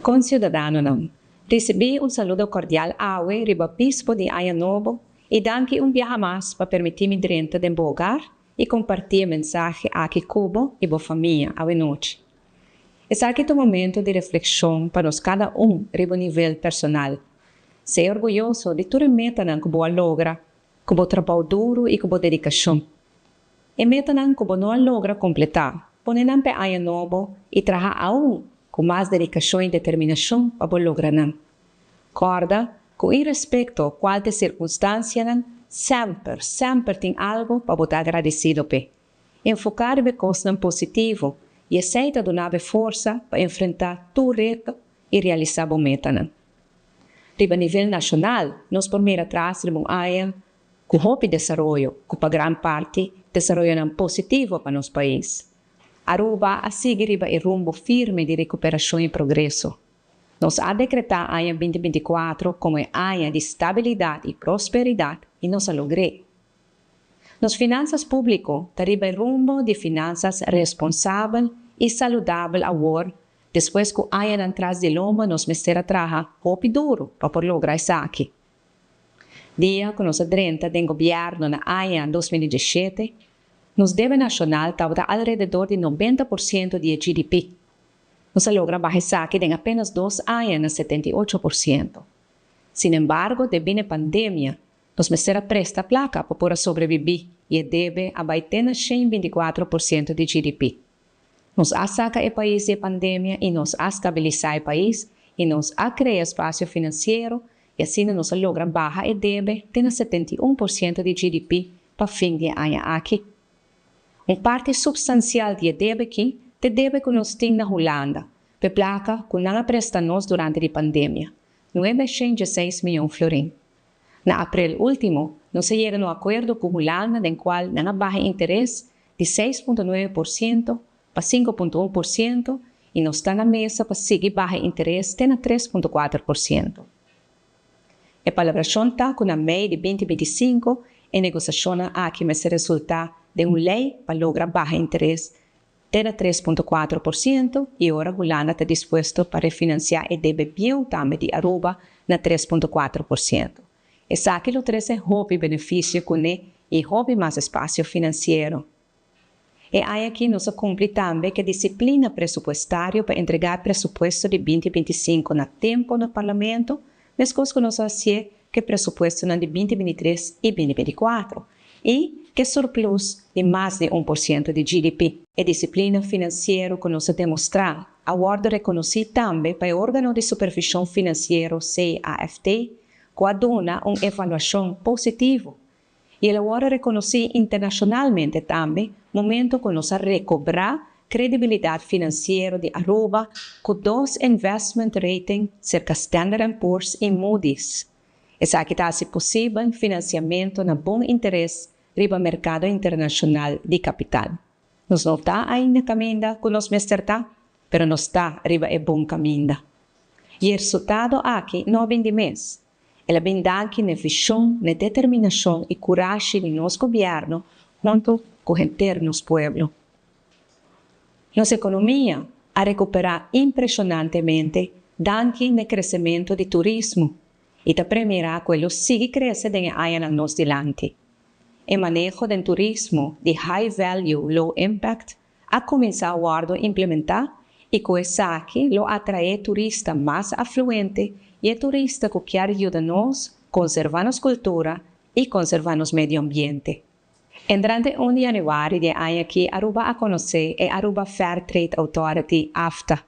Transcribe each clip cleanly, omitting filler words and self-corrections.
Conciudadanonan, ricibi un saludo cordial awe riba bispo di Aña Nobo y danki un biaha mas pa permiti mi drenta den bo hogar y comparti e mensahe aki cu bo y bo famia awe nochi. Esaki ta un momento di reflexion pa nos cada un riba un nivel personal. Sea orguyoso di tur e metanan cu bo a logra cu bo trabou duro y cu bo dedicacion. E metanan cu bo no a logra completa, pone nan p'e aña nobo y traha aun cu mas dedicacion y determinacion pa bo logra nan. Corda cu irespecto cual t'e circunstancianan, semper, semper tin algo pa bo ta agradecido p'e. Enfoca riba e cosnan positivo y esey ta duna bo e forsa pa enfrenta tur reto y realisa bo metanan. Riba nivel nacional nos por mira atras riba un aña cu hopi desaroyo cu pa gran parti desaroyonan positivo pa nos pais. Aruba a sigui riba e rumbo firme di recuperacion y progreso. Nos a decreta aña 2024 como e aña di stabilidad y prosperidad y nos a logr'e. Nos finanzas publico ta riba e rumbo di finanzas responsabel y saludabel awor despues cu añanan tras di lomba nos mester a traha hopi duro pa por logra esaki. Dia cu nos a drenta den gobierno na aña 2017, nos debe nacional tabata alrededor di 90% di e GDP. Nos a logra baha esaki den apenas 2 aña na 78%. Sinembargo, debi na e pandemia, nos mester a presta placa pa por a sobrevivi y e debe a bay te na 124% di GDP. Nos a saca e pais di e pandemia y nos a stabilisa e pais y nos a crea espacio financiero y asina nos a logra baha e debe te na 71% di GDP pa fin di e aña aki. Un parti substancial di e debe aki t'e debe cu nos tin na Hulanda, p'e placa cu nan a presta nos durante di pandemia, 916 miyon florin. Na april ultimo, nos a yega na un acuerdo cu Hulanda den cual nan a baha interes di 6.9% pa 5.1% y nos ta na mesa pa sigui baha interes te na 3.4%. E palabracion ta cu na mei di 2025 e negociacionnan aki mester resulta den un ley pa logra baha interes te na 3.4% y ora Hulanda ta dispuesto pa refinancia e debe bieu tambe di Aruba na 3.4%. Esaki lo trece hopi beneficio cune y hopi mas espacio financiero. E aña aki nos a cumpli tambe cu disciplina presupuestario pa entrega presupuesto di 2025 na tempo na Parlamento, mescos cu nos a haci cu presupuestonan di 2023 y 2024, y cu surplus di mas di 1% di GDP. E disciplina financiero cu nos a demostra a wordo reconoci tambe pa e organo di supervision financiero CAFT, cu a duna un evaluacion positivo. Y el a wordo reconoci internacionalmente tambe, momento cu nos a recobra credibilidad financiero di Aruba cu dos investment rating cerca Standard and Poor's y Moody's. Esaki ta haci posibel financiamento na bon interes riba mercado internacional di capital. Nos no ta ainda caminda cu nos mester ta, pero nos ta riba e bon caminda. Y e resultado aki no a bin di mes. El a bin danki na vision, na determinacion y curashi di nos gobierno hunto cu henter nos pueblo. Nos economia a recupera impresionantemente danki na crecemento di turismo y ta premira cu e lo sigui crece den e añanan nos dilanti. E maneho den turismo di high value, low impact a cuminsa wordo implementa y cu esaki lo atrae turista mas afluente y e turista cu kier yuda nos conserva nos cultura y conserva nos medio ambiente. Entrante 1 di januari di e aña aki Aruba a conoce e Aruba Fair Trade Authority, AFTA,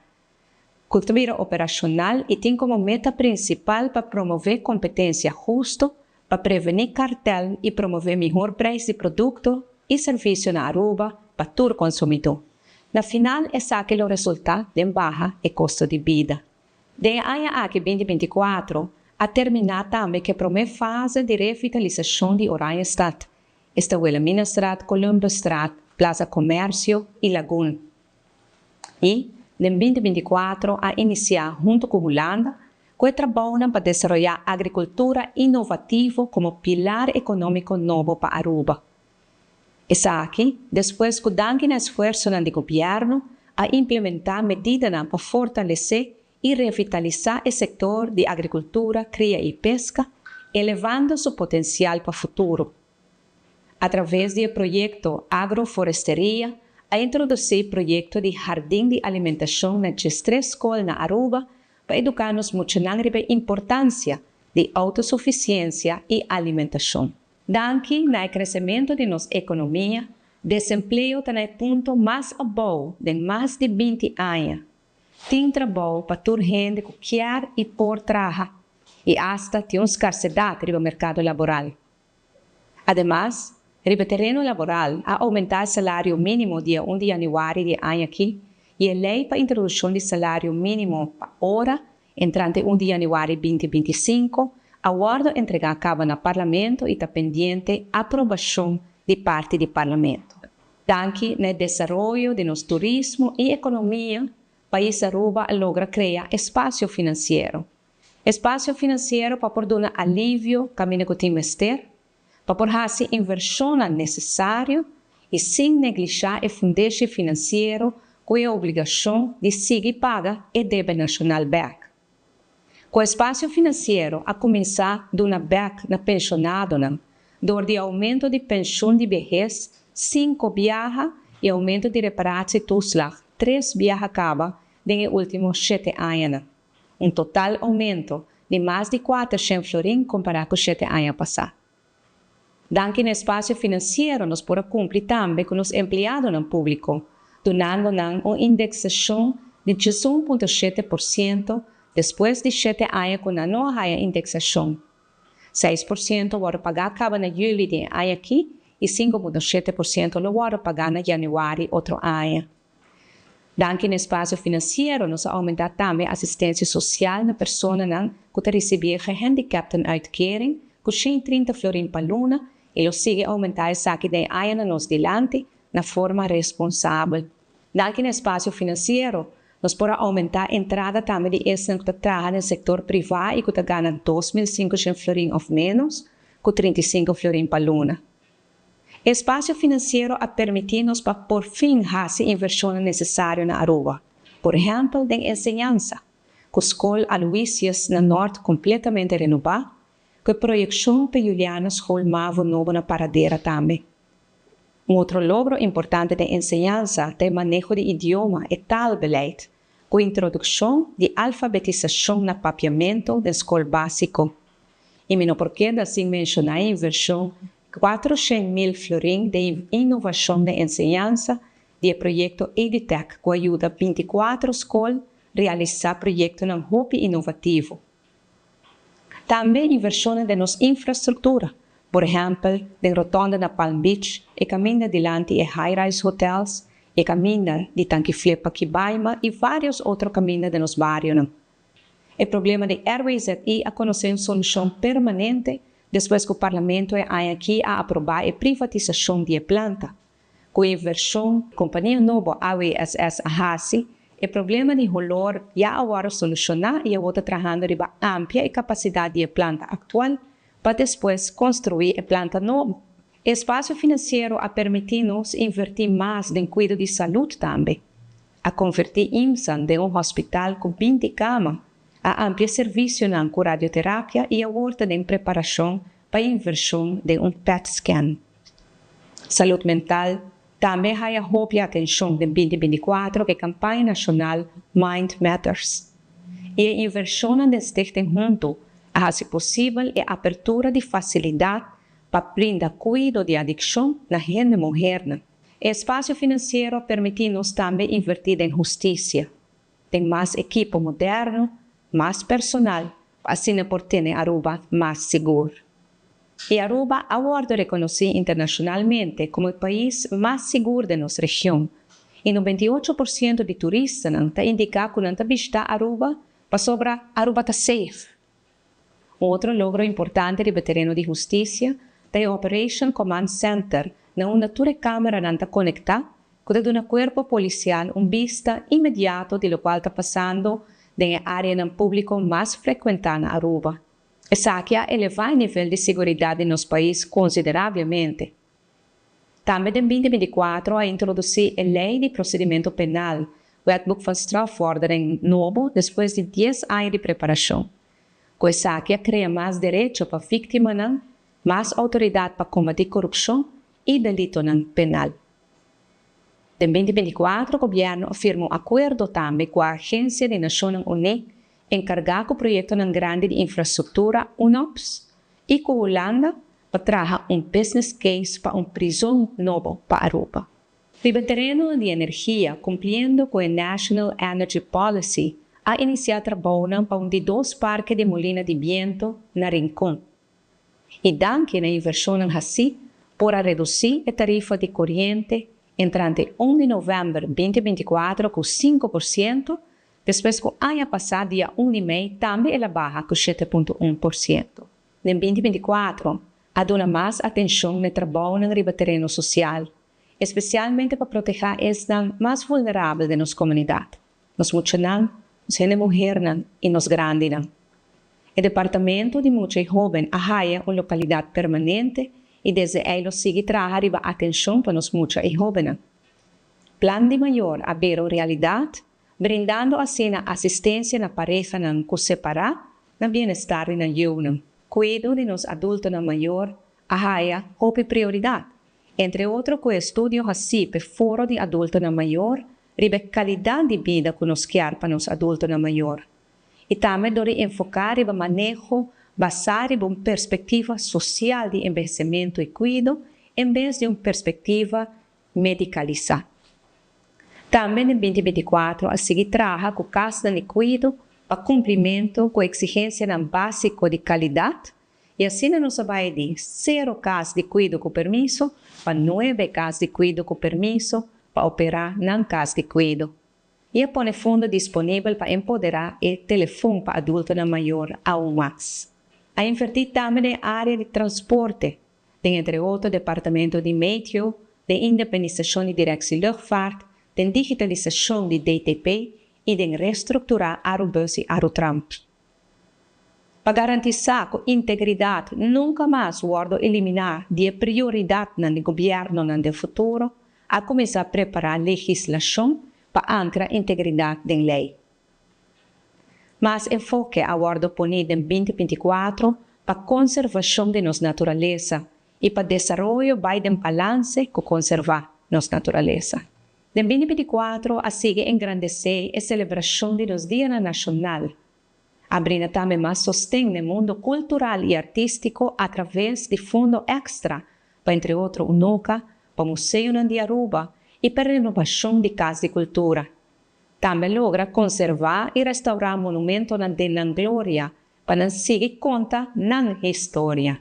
cu ta bira operacional y tin como meta principal pa promove competencia husto, pa preveni cartel y promove mihor prijs di producto y servicio na Aruba pa tur consumidor. Na final esaki lo resulta den baha e costo di bida. Den e aña aki 2024 a termina tambe cu e prome fase di revitalisacion di Oranjestad, esta Wilhelminastraat, Columbusstraat, Plaza Comercio y Lagoon. Y den 2024 a inicia hunto cu Hulanda cu e trabounan pa desaroya agricultura innovativo como pilar economico nobo pa Aruba. Esaki, despues cu danki na esfuersonan di gobierno, a implementa medidanan pa fortalece y revitalisa e sector di agricultura, cria y pesca, elevando su potencial pa futuro. A traves di e proyecto Agroforesteria a introduci proyecto di Hardin di Alimentacion na 13 scol na Aruba pa educa nos muchanan riba importancia di autosuficiencia y alimentacion. Danki na e crecemento di nos economia, desempleo ta na e punto mas abou den mas di 20 aña. Tin trabou pa tur hende cu kier y por traha y hasta tin un scarcedad riba mercado laboral. Ademas, riba tereno laboral a aumenta e salario minimo dia 1 di januari di e aña aki y e ley pa introduccion di salario minimo pa ora entrante 1 di januari 2025 a wordo entrega caba na Parlamento y ta pendiente aprobacion di parti di Parlamento. Danki na e desaroyo di nos turismo y economia, pais Aruba a logra crea espacio financiero. Espacio financiero pa por duna alivio caminda cu tin mester, pa por haci inversionnan necesario y sin neglisha e fundeshi financiero cu e obligacion di sigui paga e debe nacional bek. Cu espacio financiero a cuminsa duna bek na pensionadonan door di aumento di pensioen di behes cinco biaha y aumento di reparatietoeslag tres biaha caba den e ultimo shete añanan. Un total aumento di mas di 400 florin compara cu 7 aña pasa. Danki na espacio financiero nos por a cumpli tambe cu nos empleadonan publico, dunando nan un indexacion di 11.7% despues di 7 aña cu nan no a haya indexacion. 6% wordo paga caba na juli di e aña aki y 5.7% lo wordo paga na januari otro aña. Danki na espacio financiero nos a aumenta tambe asistencia social na personanan cu ta ricibi e gehandicaptenuitkering cu 130 florin pa luna y lo sigui aumenta esaki den e añanan nos dilanti na forma responsabel. Danki na espacio financiero nos por a aumenta entrada tambe di esnan cu ta traha den sector priva y cu ta gana 2500 florin of menos cu 35 florin pa luna. E espacio financiero a permiti nos pa porfin haci inversionnan necesario na Aruba, por ehempel den enseñansa, cu Scol Aloysius na Noord completamente renoba, cu e proyeccion pa Juliana School Mavo nobo na Paradera tambe. Un otro logro importante den enseñansa ta e maneho di idioma, e taalbeleid, cu introduccion di alfabetisacion na Papiamento den scol basico. Y mi no por keda sin menciona e inversion 400 mil florin den innovacion den enseñansa di e proyecto EduTech cu a yuda 24 scol realisa proyectonan hopi innovativo. Tambe inversion den nos infrastructura, por ehempel, den rotonde na Palm Beach, e caminda dilanti e high-rise hotels, e caminda di Tanki Flip pa Kibaima y varios otro caminda den nos barionan. E problema di RWZI a conoce un solucion permanente despues cu Parlamento e aña aki a aproba e privatisacion di e planta. Cu e inversion compania nobo AWSS a haci, e problema di holor ya a wordo soluciona y awor ta trahando riba amplia e capacidad di e planta actual pa despues construi e planta nobo. E espacio financiero a permiti nos inverti mas den cuido di salud tambe. A converti IMSAN den un hospital cu 20 cama, a amplia servicionan cu radioterapia y awor ta den preparacion pa inversion den un PET scan. Salud mental tambe a haya hopi atencion den 2024 cu e campaña nacional Mind Matters. Y e inversionnan den Stichting Hunto a haci posibel e apertura di facilidad pa brinda cuido di adiccion na hende muhernan. E espacio financiero a permiti nos tambe inverti den husticia, den mas ekipo moderno, mas personal, pa asina por tene Aruba mas sigur. Y Aruba a wordo reconoci internacionalmente como e pais mas sigur den nos region. Y 98% di turistanan ta indica cu nan ta bishita Aruba pasobra Aruba ta safe. Un otro logro importante riba tereno di husticia ta e Operation Command Center, na unda tur e cameranan ta conecta, cu ta duna cuerpo policial un bista inmediato di locual ta pasando den e areanan publico mas frecuenta na Aruba. Esaki a eleva e nivel di seguridad di nos pais considerablemente. Tambe den 2024 a introduci e Ley di Procedimento Penal, Wetboek van Strafvordering nobo despues di 10 aña di preparacion. Cu esaki a crea mas derecho pa victimanan, mas autoridad pa combati corupcion y delitonan penal. Den 2024 Gobierno a firma un acuerdo tambe cu Agencia di Nacionnan Uni encarga cu proyectonan grandi di infrastructura UNOPS y cu Hulanda pa traha un business case pa un prison nobo pa Aruba. Riba tereno di energia, cumpliendo cu e National Energy Policy, a inicia trabou pa un di dos parke di molina di biento na Rincon. Y danki na inversion haci por a reduci e tarifa di coriente entrante 1 di november 2024 cu 5%, despues cu aña pasa dia 1 di mei tambe el a baha cu 7,1%. Den 2024, a duna mas atencion na trabou riba tereno social, especialmente pa proteha esnan mas vulnerabel di nos comunidad, nos muchanan, nos hende muhernan y nos grandinan. E departamento di mucha y hoben a haya un localidad permanente y desde ey lo sigui traha riba atencion pa nos mucha y hobennan. Plan di mayor a bira realidad, brindando asina asistencia na parehanan cu separa na bienestar di nan yiunan. Cuido di nos adultonan mayor a haya hopi prioridad. Entre otro, cu estudio haci pa foro di adultonan mayor, riba calidad di bida cu nos kier pa nos adultonan mayor. Y tambe dor di enfoca riba maneho basa riba un perspectiva social di envehecimento y cuido, en bes di un perspectiva medicalisa. Tambe den 2024 a sigui traha cu cas di cuido pa cumplimento cu exigencianan basico di calidad y asina nos a bay di 0 cas di cuido cu permiso pa 9 cas di cuido cu permiso pa opera na cas di cuido. Y a pone fondo disponibel pa empodera e telefon pa adultonan mayor aun mas. A inverti tambe den area di transporte, den entre otro departamento di meteo, di independisacion di Directie Luchtvaart, di digitalisacion di DTP y di restructura Arubus y Arutram. Pa garantisa cu integridad nunca mas wordo elimina di prioridad di gobierno den futuro, a cuminsa prepara legislacion pa ancra integridad den ley. Mas enfoke a wordo poni den 2024 pa conservacion di nos naturalesa y pa desaroyo bay den balance cu conserva nos naturalesa. Den 2024 a sigui engrandece e celebracion di nos Dia Nacional, habriendo tambe mas sosten den mundo cultural y artistico a traves di fondo extra pa, entre otro, UNOCA, pa Museo di Aruba y pa renobacion di Cas di Cultura. Tambe a logra conserva y restaura monumentonan di Gloria pa nan sigui conta nan historia.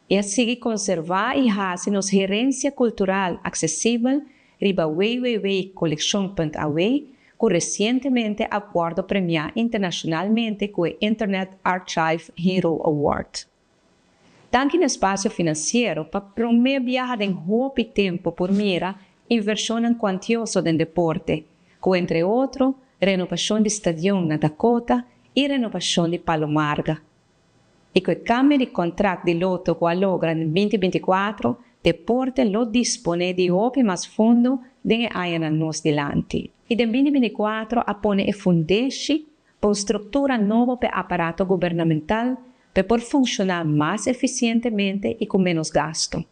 Y a sigui conserva y haci nos herencia cultural accesibel riba www.coleccion.aw, cu recientemente a wordo premia internacionalmente cu e Internet Archive Hero Award. Danki na espacio financiero pa prome biaha den hopi tempo por mira inversion cuantioso den deporte, cu entre otro renobacion di stadion na Dakota y renobacion di Palo Marga. Y cu e cambio di contract di Lotto cu a logra den 2024, deporte lo dispone di hopi mas fondo den aña nos dilanti. Y den 2024 a pone e fundeshi pa un structura nobo pa aparato gubernamental pa por funciona mas eficientemente y cu menos gasto.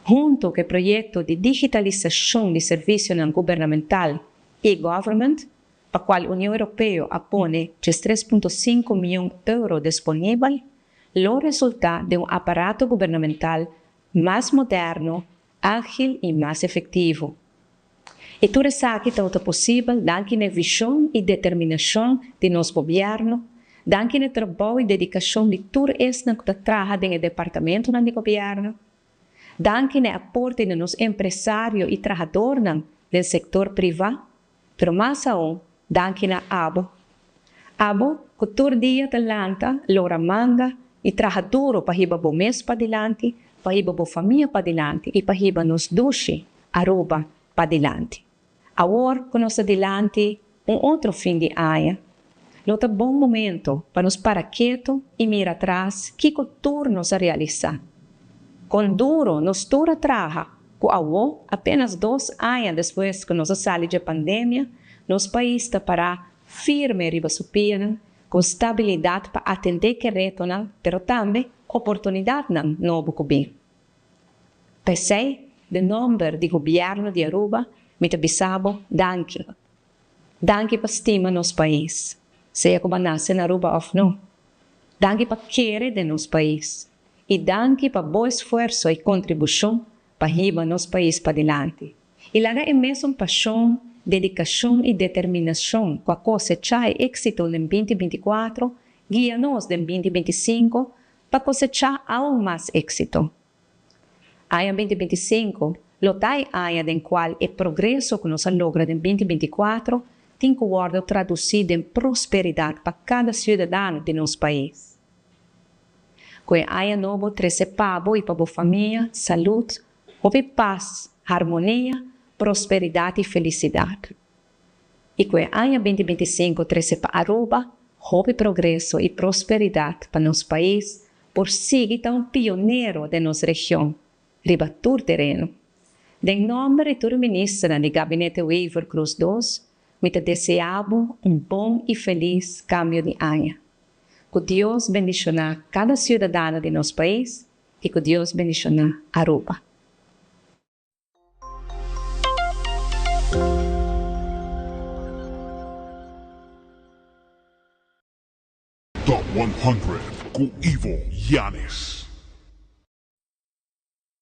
Hunto cu e proyecto di digitalisacion di servicio gubernamental e-government, pa cual Union Europeo a pone 3,5 miyon euro disponibel, lo resulta den un aparato gubernamental mas moderno, agil y mas efectivo. Y tur esaki ta posibel danki na vision y determinacion di nos gobierno, danki na trabou y dedicacion di tur esnan cu ta traha den departamento di gobierno, danki na aporte di nos empresario y trahadornan den sector priva, pero mas aun, danki na abo. Abo, cu tur dia ta lanta, lora manga y traha duro pa hiba bo mes padilanti, pa hiba bo famia padilanti y pa hiba nos dushi Aruba padilanti. Awor, cu nos dilanti un otro fin di aña, lo ta bon momento pa nos para keto y mira atras kico tur nos a realisa. Con duro nos tur a traha, cu awo apenas 2 aña despues cu nos a sali di pandemia, nos pais ta pará firme riba su pianan, ku stabilidat pa atendé ku e retonan, pero tambe oportunidatnan nobo ku bin. P'esei, den nòmber di Gobièrnu di Aruba, mi ta bisa bo danki. Danki pa stima nos pais, sea ku bo a nase na Aruba òf no. Danki pa kere den nos pais. I danki pa bo esfuerso i kontribushon pa hiba nos pais padilanti. I laga e mesun pashon, dedikashon i determinashon ku a kosechá e éksito den 2024 guia nos den 2025 pa kosechá aun mas éksito. Aña 2025 lo ta e aña den kual e progreso ku nos a logra den 2024 tin ku wòrdu tradusí den prosperidat pa kada siudadano di nos pais. Ku e aña nobo trese pa bo i pa bo famia salud, hopi pas, harmonia, prosperidat i felisidat. I ku e aña 2025 trese pa Aruba hopi progreso i prosperidat pa nos pais por sigui ta un pionero den nos region riba tur tereno. Den nòmber di tur ministernan di Gabinete Wever-Croes dos, mi ta deseá bo un bon i felis kambio di aña. Ku Dios bendishoná kada siudadano di nos pais i ku Dios bendishoná Aruba. Top 100 ku Ivo Yanes.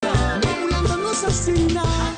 No lanta nos asina.